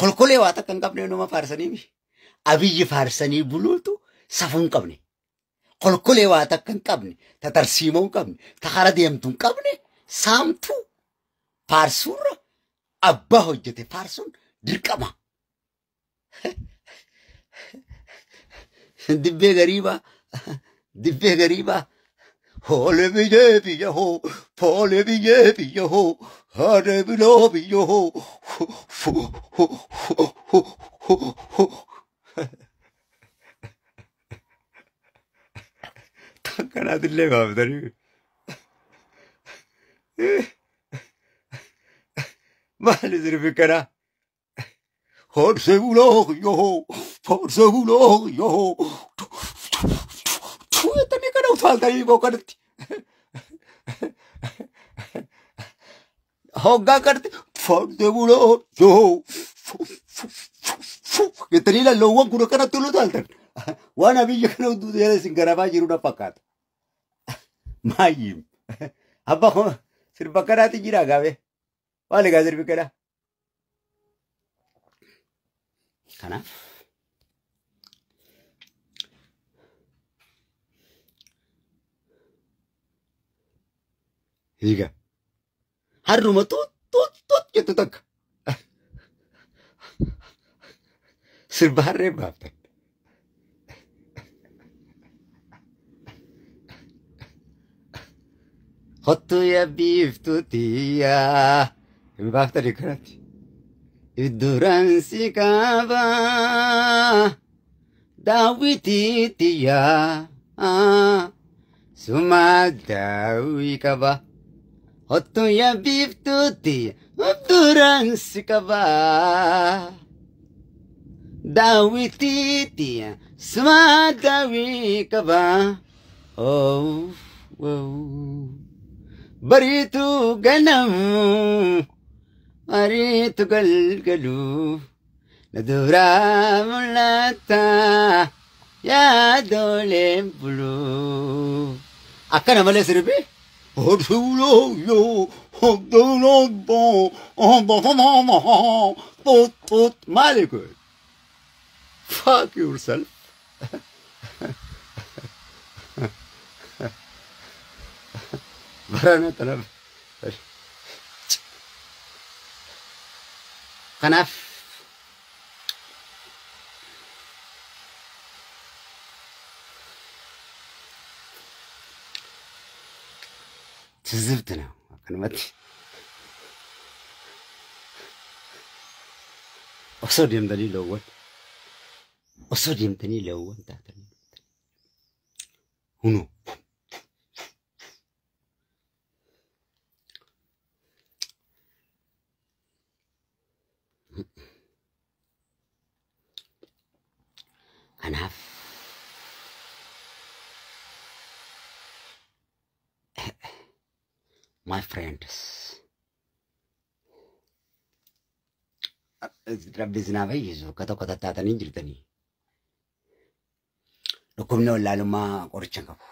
Kolkolee waa takka hin qabne nama faarsanii mi? Abiyyi faarsanii buluutu safuu hin qabne. Kolkolee waa takka hin qabne, ta tarsiimoo hin qabne, ta hara deemtu hin qabne, saamtuu faarsuurra abbaa hojjete faarsuun dirqama. Dibbee gariibaa, dibbee gariibaa. Hoole biyyee biyya hoo, hoole biyyee biyya hoo, haadha biloo biyya hoo. Takkanaatillee baaftanii. Maali sirbi kanaa? Horsee buloo yoo, horsee buloo yoo. Jettanii kana utaaltanii bookanatti. Hoggaa kanatti horsee buloo yoo jettanii lalloowwan kun akkanatti ol utaaltan. Waan Abiyyi kana hunduu jala isin garafaa jiru na fakkaata. Maayyiim. Abba sirba kanaatti jira gaafee. Maali gaa sirbi kanaa? Kanaaf hiika. Harruma tuut tuut tuut jettu takka. Sirba harree baaftan. Hottu yaa biiftuu tiyyaa. Hin baaftanii kanatti. Idduraan si qaba. Daawwitii tiyyaa. Suma daawwii qaba. Hottu yaa biiftuu tiyya. Idduraan si qaba. Daawwitii tiyya. Suma daawwii qaba. Oh, oh. Bariitu ganamu, bariitu galgalu, na duraa mul'ata yaadooleen bulu. Akkana malee sirbi. Maali kun? Fuck yourself. Barana tanaaf. Kanaaf ትዝብት ነው akkanumatti osoo deemtanii loowwan osoo deemtanii loowwan taatanii hunoo. Kanaaf my friends, Rabbi isin haa fayyisu akka tokko tattaatanii jirtanii. Dhukkubni wallaalummaa qoricha hin qabu.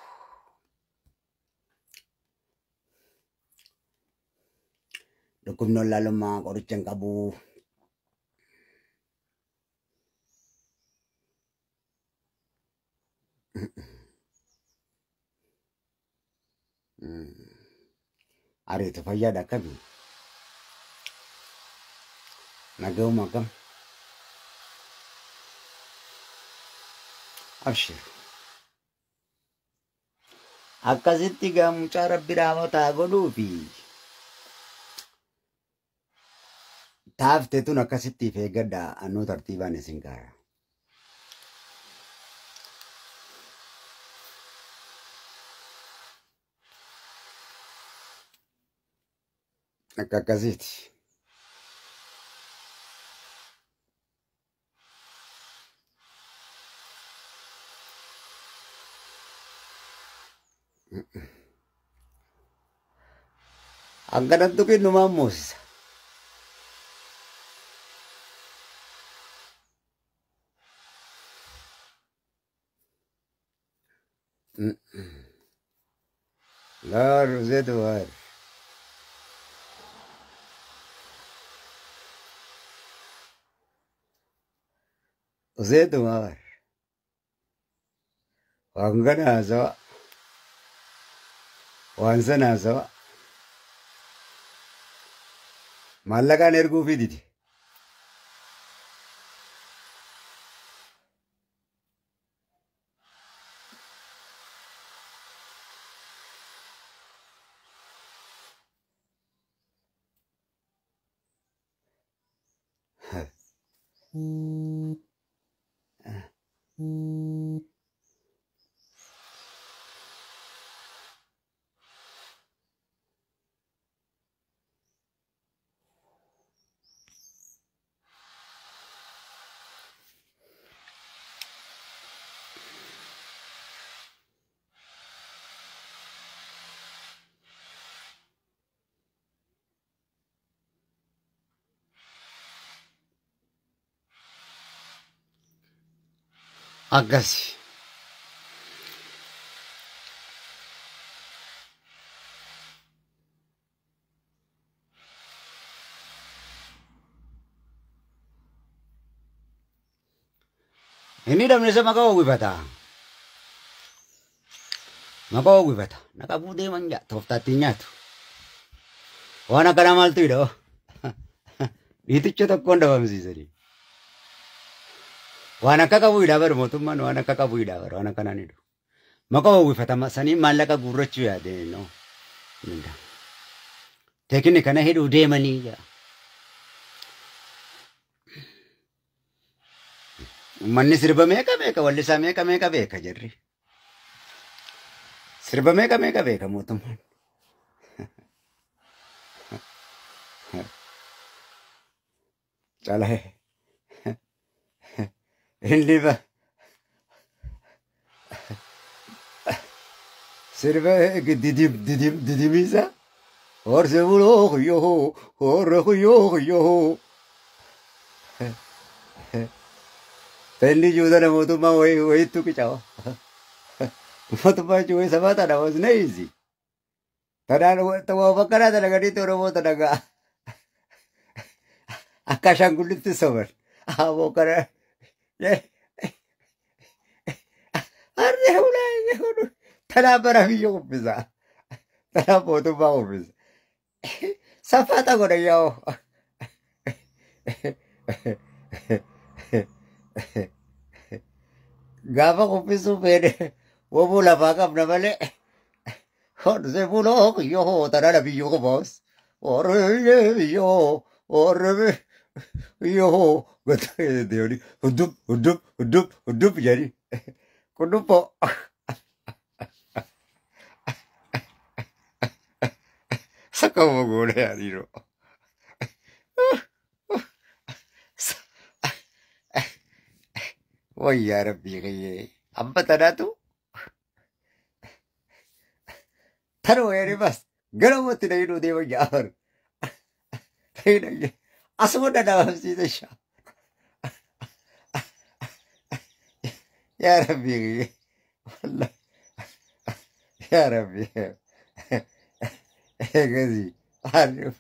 Dhukkubni wallaalummaa qoricha hin qabu. Ariitu fayyaadha akkamii? Nagahuma akkam? Abshir. Akkasitti gaa mucaa Rabbi raamotaa godhuufi taafte tun akkasitti if eeggadha annuu tartiibaan isin kaaya. Akka akkasiiti. Akkanattu kennumaan moosisa. Laar zeetu waar. Useetuma bar. Waan kana haasawa. Waan sana haasawa. Maallaqaan erguu fiditi. Akkasi. Inni dhabne isa maqaa uwwifata. Maqaa uwwifata. Naqa buutee manja tooftaatti nyaatu. Waan akkanaa maaltu hidha? Dhiiticha tokkoon dhabamsiisanii. Waan akka qabu hidhaa baru mootummaan waan akka qabu hidhaa baru waan akkanaan hidhu. Maqaa uwwifatama sanii maallaqa guurrachuu yaade no. Teekini kana hidhuu deemanii jaa. Uummanni sirba meeqa beeka wallisaa meeqa meeqa beeka jarri. Sirba meeqa meeqa beeka mootummaan. Caalaa. Inni ba sirba didim didim didimisa horse buloo yoo horre yoo yoo. Penni juudana mootummaa wayii wayittu qicawa. Mootummaa jechuun saba tana wasna easy. Tanaan waa bakka dalaganii Oromoo dalagaa. Akka ashaangullitti soban. Aboo kana. Harree hulaa tanaan bara biyya uffisa. Tanaan mootummaa uffisa. Safaata godha yaa'u. Gaafa uffisuu feene wobuu lafaa qabna malee horsee buloo yoo tanaan biyya qofaas. Horree yoo horree yoo gotta deemanii huddub huddub huddub huddub jedhanii kunuunfoo. Sakka goone yaadiiroo. Wayyaa rabbii kiyyee amma tanaatu tanuma yaadee bas garamatti na hidhuu deema jaafar. Asuma dhadhaabamsiisa shaa. Yaa rabbii kiyyee wallahi yaa rabbii eegasii haadhi.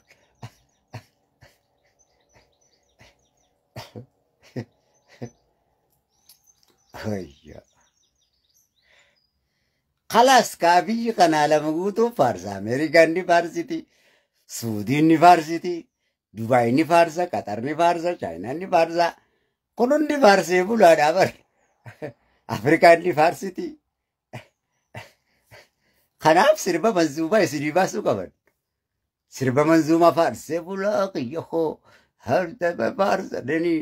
Wayyaa. Khalaas kaa biyyi kanaa lama guutuu faarsa. Ameerikaan ni faarsiti, Suudiin ni faarsiti, Dubaay ni faarsa, Qatar ni faarsa, Chaayinaan ni faarsa. Kun hundi faarsee bulaadhaa bar. Afrikaan ni faarsiti. Kanaaf sirba manzuumaa isinii baasuu qaban. Sirba manzuumaa faarsee bulaa kiyyoo harta faarsadanii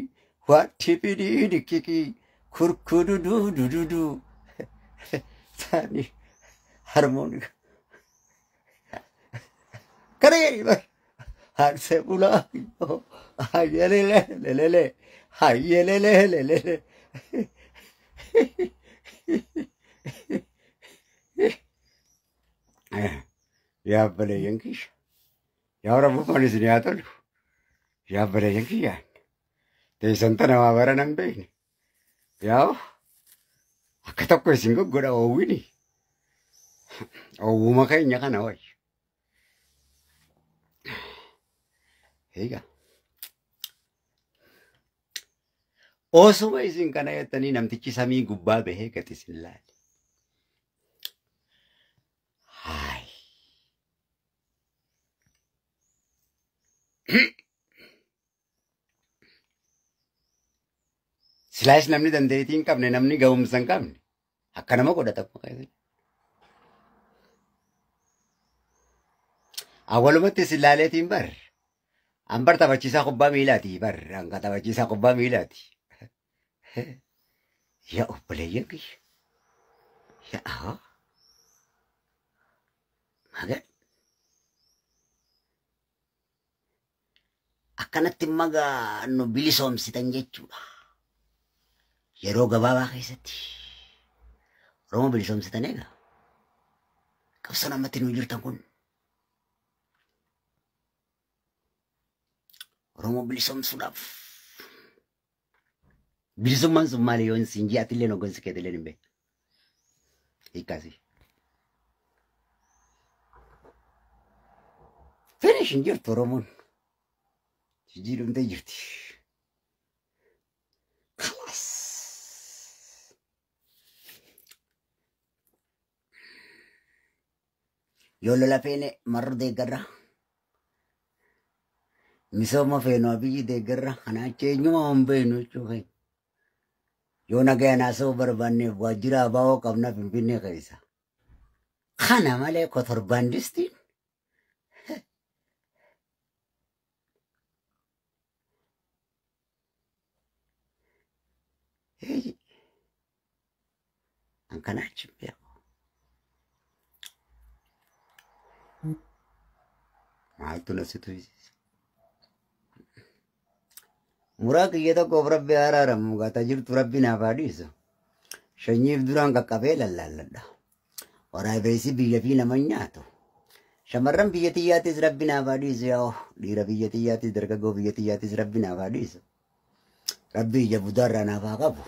waan tipidii dikkikii kurkududuu dududuu. Tani harmonika. Kana jedhi bar. Faarsee bulaa kiyyoo hayyelele lelele hayyelele lelele. Yaabbalee kiyya. Yaa Rabbi isin haa tolu. Yaabbalee kiyyaan. Teessan tana waa bara nan beekne. Yaa akka tokko isin goggodha oowwini. Oowwuma keenya kana wayya. Egaa. Osuma isin kana jettanii namtichi samii gubbaa bahee gadi isin laale. Haay. Silaayis namni dandeettii hin qabne, namni ga'umsa hin qabne akka nama godhata akkuma keessatti. Awwalumatti isin laaleetiin bar. An bar taphachiisaa kubbaa miilaati bar. An taphachiisaa kubbaa miilaati. Yaa obboleeyyan kiyya. Yaa magan. Akkanatti magaa nu bilisoomsitan jechuudha. Yeroo gabaabaa keessatti Oromoo bilisoomsitan egaa. Qabsoon ammatti nu jirtan kun Oromoo bilisoomsuudhaaf. Bilisummaan sun maali yoo hin ji'atillee hoggansi keetillee hin beeku. Hiikkaasi. Finish hin jirtu Oromoon. Jijjiiramtee jirti. Kalaas. Yoo lola feene marru deeggarra. Misooma feenu Abiyyi deeggarra. Kana achi eenyuma hin beeknu jechuu keenya. Yoo nagayaan haasa'uu barbaanneef waajjira ABO qabna Finfinnee keessa. Kana malee kotorbaandistiin an kana achi hin beeku. Maaltu na si tuysisa? Muraa kiyya tokkoof Rabbi araaramu gaataa jirtu Rabbi naaf haa dhiisu. Shanyiif duraan qaqqabee lallaalladha. Waraabessi biyya fi nama nyaatu. Shamarran biyya tiyyaatis Rabbi naaf haa dhiisu yaa dhiira biyya tiyyaatis dargaggoo biyya tiyyaatis Rabbi naaf haa dhiisu. Rabbi ija budaarraa naaf haa qabu.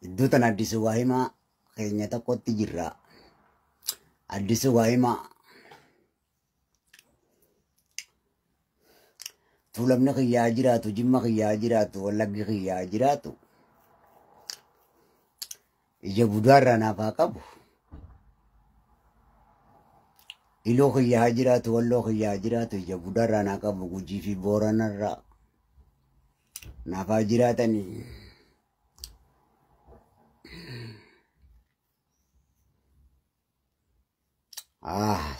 Iddoo tana Addisuu Waahimaa keenya tokkotti jirra. Addisuu Waahimaa. Tuulamni kiyyaa jiraatu, Jimma kiyyaa jiraatu, Wallaggi kiyyaa jiraatu. Ija budaarraa naaf haa qabu. Iloo kiyyaa jiraatu, Walloo kiyyaa jiraatu, ija budaarraa naa qabu, Gujii fi Booranarraa naaf haa jiraatanii.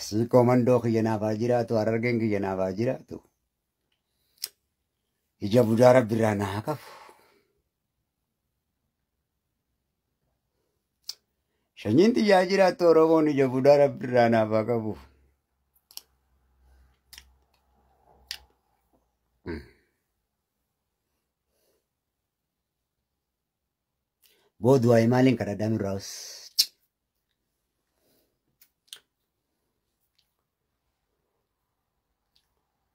Siikoo mandoo kiyya naaf haa jiraatu, Harargeen kiyya naaf haa jiraatu. Ija budaa Rabbirraa naa haa qabu. Shanyiin xiyyaa jiraattu Oromoon ija budaa Rabbirraa naaf haa qabu. Boodu waa'ee maaliin kadhadhaa nurraa'us?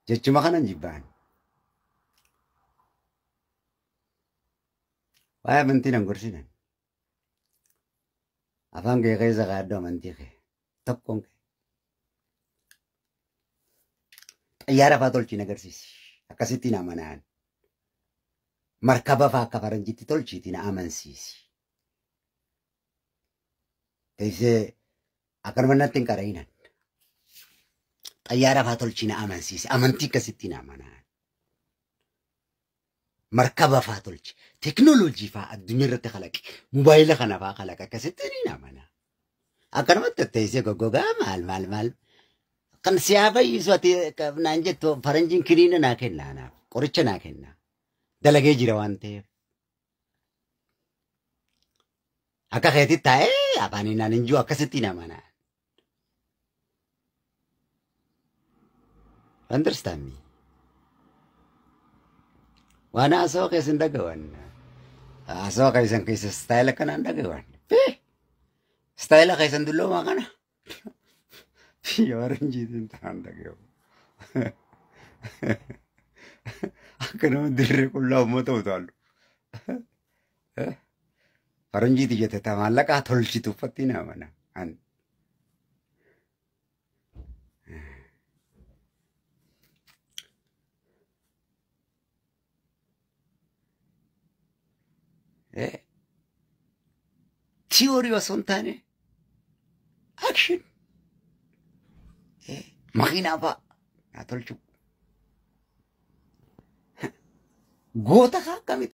Jechuma kanan jibbaan. Waa'ee amantii nan gorsinan. Afaan kee keessa kaa'adhu amantii kee. Tokkoon kee. Xayyaara fa'aa tolchiin agarsiisi. Akkasitti na amanaan. Markaba fa'aa akka faranjiitti tolchiiti na amansiisi. Teessee akkanuma natti hin qara'inan. Xayyaara fa'aa tolchii na amansiisi. Amantii akkasitti na amanaan. Markaba fa'aa tolchi. Teknooloojii fa'aa addunyaa irratti kalaqe. Mobaayila kana fa'aa kalaqa. Akkasitti ni amana. Akkanumatti teessee goggogaa maal maal maal. Kan si haa fayyisu ati naan jettu faranjiin kiniina naa kenna anaaf. Qoricha naa kenna. Dalagee jira waan ta'eef. Akka keetti taa'ee afaaniin naan hin jiru akkasitti na amana. Understand me? Waan haasawaa keessan dhagawan. Haasawaa keessan keessa istaayila kanaan dhagawan. Istaayila keessan dulloomaa kana. Biyya faranjiitiin ta'an dhagahu. Akka nama dirree qullaa uummata utaalu. Faranjiiti jette ta maallaqaa tolchitu uffatti na amana. Theory osoo hin taane action. Makiinaa fa'a naa tolchuu. Goota kaa akkamitti?